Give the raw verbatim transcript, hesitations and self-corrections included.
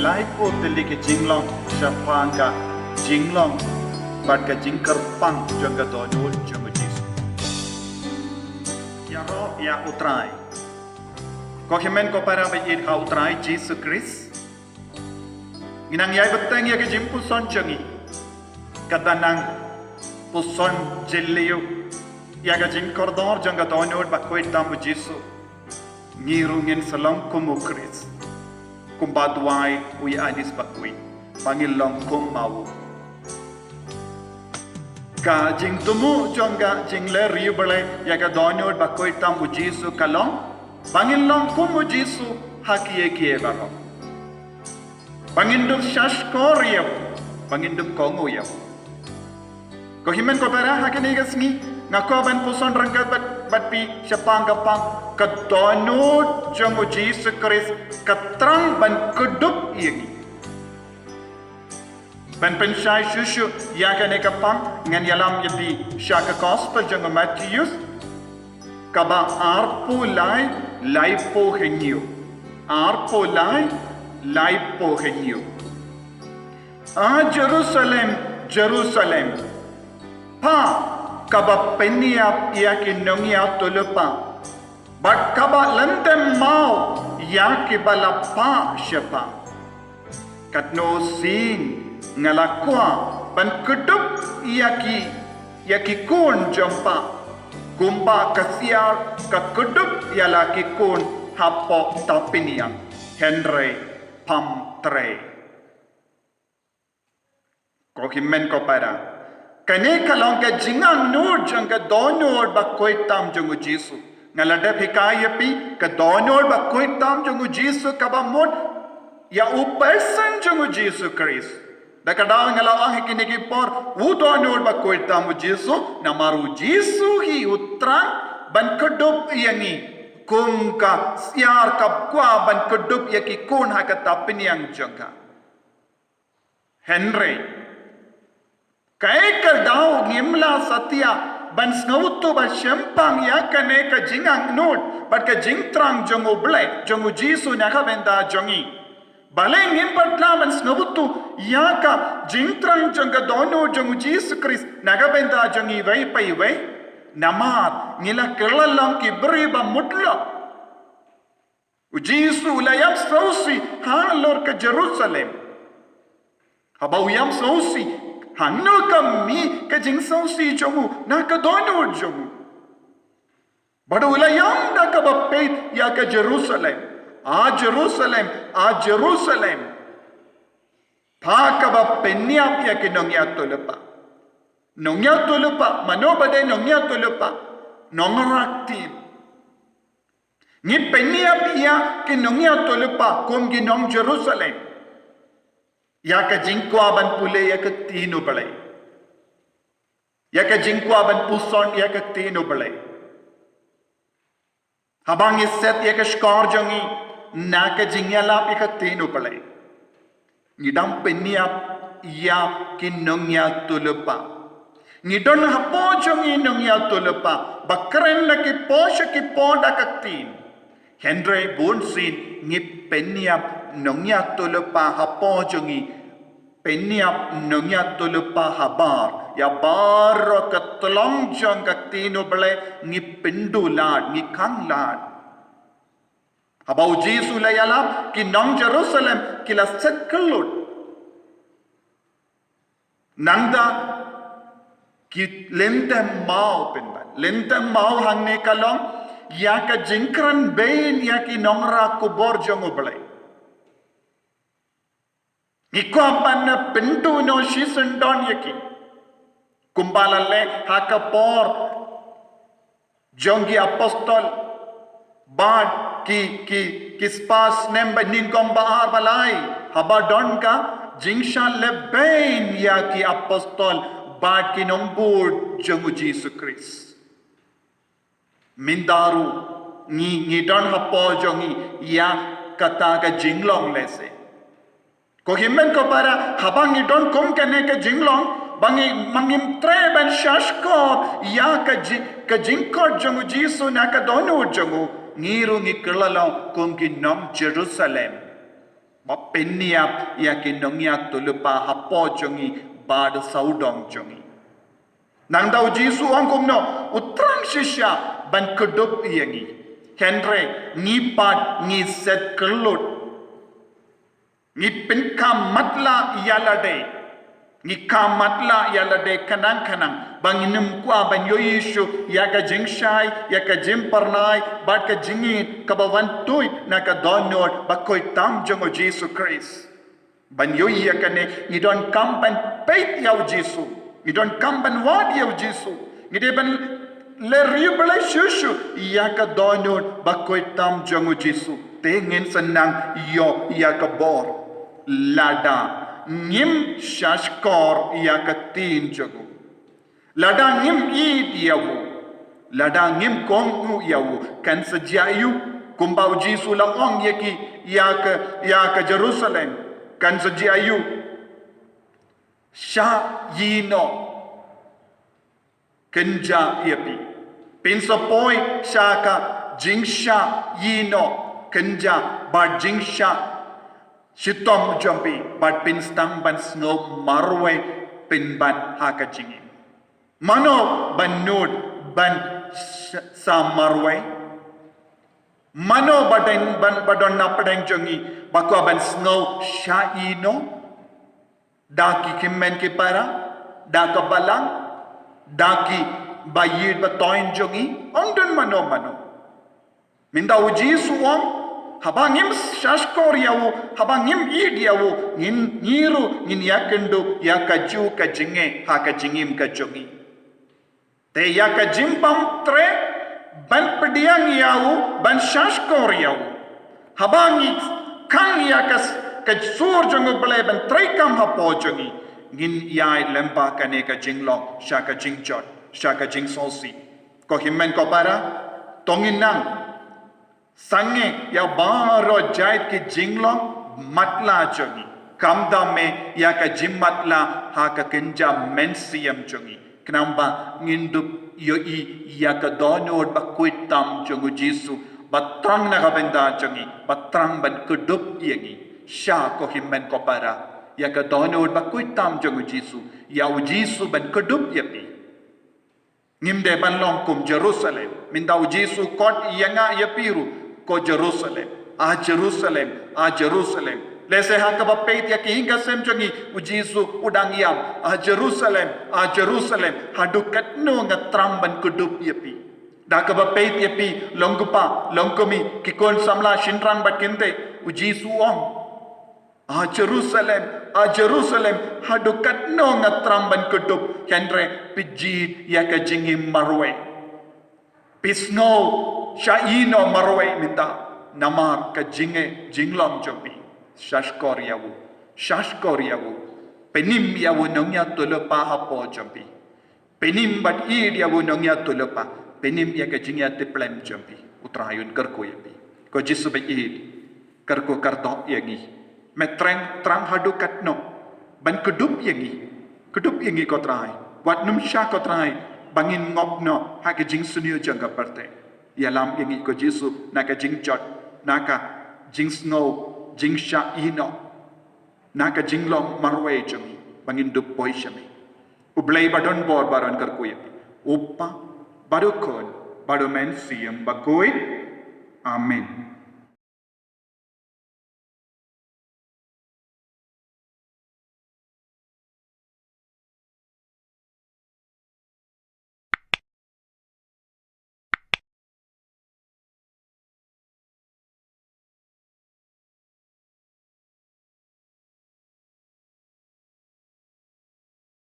Laiphew tylli ki jinglong shaphang ka jinglong bad ka jingkyrpang jong ka dohnud jong u Jisu. Ïaroh ïa u Trai. Ko hynmen ko para ba ïeit ha u Trai Jisu Khrist, ngi nang ïai bteng ïa ka jingpuson jong ngi. Ka da nang puson jylliew ïa ka jingkordor jong ka dohnud bakhuid tam u Jisu. Ngi ruh ngin sa long kum u Khrist, kumba duwai u Ïoannis Bakhuid, ba ngin long kum ma u. Ka jingthmu jong ka jingleh riewblei ïa ka dohnud bakhuid tam u Jisu ka long ba ngin long kum u Jisu ha kiei kiei baroh. Ba ngin dup shahshkor ïa u, ba ngin dup kohnguh ïa u. Ko hynmen ko para, ha kane ka sngi nga kwah ban puson ryngkat bad, bad phi shaphang ka pang, ka dohnud jong u Jisu Khrist ka thrang ban kdup ïa ngi. Ban pynshai shuh shuh ïa kane ka pang, ngan ïalam ïa phi sha ka Gospel jong u Mathaios, kaba arphew lai, laiphew hynñiew. Arphew lai, laiphew hynñiew. A Jerusalem, Jerusalem, pha kaba pynïap ïa ki nongïathuhlypa bad kaba lyntem maw ïa kiba la phah shaphang. Katno sien nga la kwah ban kdup ïa ki, ïa ki khun jong pha, kumba ka siar ka kdup ïa la ki khun hapoh tapynïang, hynrei pham trei. Ko hynmen ko para, kane ka long ka jingangnud jong ka dohnud bakhuid tam jong u Jisu. Nga la dep hikai ïa phi, ka dohnud bakhuid tam jong u Jisu kaba mut ïa u person jong u Jisu Khrist. Da kata nga la ong ha kine ki por, u dohnud bakhuid tam u Jisu, namar u Jisu hi u thrang ban kdup ïa ngi, kum ka siar kaba kwah ban kdup ïa ki khun ha ka tapynïang jong ka. Hynrei kaei ka daw ngim lah satia ban sngewthuh bad shemphang ïa kane ka jingangnud bad ka jingthrang jong u Blei, jong u Jisu na ka bynta jong ngi. Balei ngim pat lah ban sngewthuh ïa ka jingthrang jong ka dohnud jong u Jisu Khrist na ka bynta jong ngi iwei pa iwei? Namar ngi la kylla long ki briew ba mut lok. U Jisu u la ïam sngewsih halor ka Jerusalem. Haba u ïam sngewsih, hangno ka mih ka jingsngewsih jong u na ka dohnud jong u? Bad u la ïam da kaba peit ïa ka Jerusalem. A Jerusalem, a Jerusalem, pha kaba pynïap ïa ki nongïathuhlypa. Nongïathuhlypa, mano ba dei nongïathuhlypa? Nongrakhe. Ngi pynïap ïa ki nongïathuhlypa kum ki nong Jerusalem ïa ka jingkwah ban pule ïa ka ktien u Blei, ïa ka jingkwah ban puson ïa ka ktien u Blei. Haba ngi set ïa ka shkor jong ngi na ka jingïalap ïa ka ktien u Blei, ngi dang pynïap ïa ki nongïathuhlypa. Ngi don hapoh jong ngi nongïathuhlypa ba kren na ki por sha ki por da ka ktien. Hynrei bunsien ngi pynïap nongïathuhlypa hapoh jong ngi. Pynïap nongïathuhlypa habar ïa baroh ka tyllong jong ka ktien u Blei, ngi pynduh lad, ngi khang lad. Haba u Jisu u la ïalap, ki nong Jerusalem ki la set kyllut. Nangta ki lyntem maw pynban. Lyntem maw hangne ka long ïa ka jingkren bein ïa ki nongrah khubor jong u Blei. Ngi kwah ban pynduh noh shisyndon ïa ki, kumba la leh ha ka por jong ki apostol bad ki, ki, ki spah snem ba nyngkong ba ar ba lai, haba don ka jingshah lehbein ïa ki apostol bad ki nongbud jong u Jisu Khrist. Mynta ruh ngi, ngi don hapoh jong ngi ïa kata ka jinglong lehse. Ko hynmen ko para, haba ngi don kum kane ka jinglong, ba ngi, ma ngim treh ban shahshkor ïa ka jing, ka jingkhot jong u Jisu na ka dohnud jong u, ngi ruh ngi kylla long kum ki nong Jerusalem. Ba pynïap ïa ki nongïathuhlypa hapoh jong ngi bad sawdong jong ngi. Nangta u Jisu u ong kumno, u thrang shisha ban kdup ïa ngi. Hynrei ngi pat ngi set kyllut. Ngi pynkham matlah ïa lade. Ngi kham matlah ïa lade khnang khnang ba ngin ym kwah ban ïohi shuh ïa ka jingshai, ïa ka jingpyrnai bad ka jingïeit kaba wan tuid na ka dohnud bakhuid tam jong u Jisu Khrist. Ban ïohi ïa kane, ngi donkam ban peit ïa u Jisu. Ngi donkam ban wad ïa u Jisu. Ngi dei ban leh riewblei shuh shuh ïa ka dohnud bakhuid tam jong u Jisu. Te ngin sa nang ïoh ïa ka bor. Lada ngim shahshkor ïa ka ktien jong u. Lada ngim ïeit ïa u. Lada ngim kohnguh ïa u. Kan sa jia aïu? Kumba u Jisu u la ong ïa ki, ïa ka, ïa ka Jerusalem. Kan sa jia aïu? Shah ïehnoh kynja ïa phi. Phin sa poi sha ka jingshah ïehnoh kynja bad jingshah shitom jong phi bad phin sdang ban sngew marwei pynban ha ka jingim. Mano ba nud ban sh-, sa marwei? Mano ba don, ban, ba don na pdeng jong ngi ba kwah ban sngew shah ïehnoh? Da ki hynmen ki para, da ka balang, da ki ba ïeit ba thoiñ jong ngi, ym don mano mano. Mynta u Jisu u ong, haba ngim shahshkor ïa u, haba ngim ïeit ïa u, ngin, ngi ruh ngin ïakynduh ïa kajuh ka jingeh ha ka jingim ka jong ngi. Te ïa ka jingbymtrei ban pdiang ïa u, ban shahshkor ïa u. Haba ngi khang ïa ka s-, ka sur jong u Blei ban treikam hapoh jong ngi, ngin ïai lyngba kane ka jinglong sha ka jingjot, sha ka jingsngewsih. Ko hynmen ko para, to ngin nang sangeh ïa baroh jait ki jinglong matlah jong ngi. Khamtam eh ïa ka jingmatlah ha ka kynja mynsiem jong ngi. Khnang ba ngin dup ïohi ïa ka dohnud bakhuid tam jong u Jisu ba thrang na ka bynta jong ngi, ba thrang ban kdup ïa ngi. Sha ko hynmen ko para, ïa ka dohnud bakhuid tam jong u Jisu, ïa u Jisu ban kdup ïa phi. Ngim dei ban long kum Jerusalem. Mynta u Jisu u khot ïa nga ïa phi ruh, ko Jerusalem. A Jerusalem, a Jerusalem. Lehse ha kaba peit ïa ki ïing ki sem jong ngi, u Jisu u dang ïam. A Jerusalem, a Jerusalem. Haduh katno nga thrang ban kdup ïa phi. Da kaba peit ïa phi, long kpa, long kmie, ki khun samla shynrang bad kynthei, u Jisu u ong. A Jerusalem, a Jerusalem, haduh katno nga thrang ban kdup, hynrei phi jied ïa ka jingim marwei. Phi sngew shah ïehnoh marwei mynta, namar ka jingeh jinglong jong phi. Shahshkor ïa u, shahshkor ïa u. Pynim ïa u nongïathuhlypa hapoh jong phi. Pynim bad ïeit ïa u nongïathuhlypa. Pynim ïa ka jingïatiplem jong phi. U Trai un kyrkhu ïa phi. Ko Jisu ba ïeit. Kyrkhu kyrdoh ïa ngi. Me thrang, thrang haduh katno ban kdup ïa ngi. Kdup ïa ngi ko Trai. Wat nym shah ko Trai ba ngin ngop noh ha ka jingsniew jong ka pyrthei. Ïalam ïa ngi ko Jisu na ka jingjot, na ka jingsngew, jingshah ïehnoh, na ka jinglong marwei jong ngi ba ngin dup poi sha me. U Blei ba don bor ba don kyrkhu ïa phi. U Kpa, bad u Khun, bad u Mynsiem Bakhuid. Amen.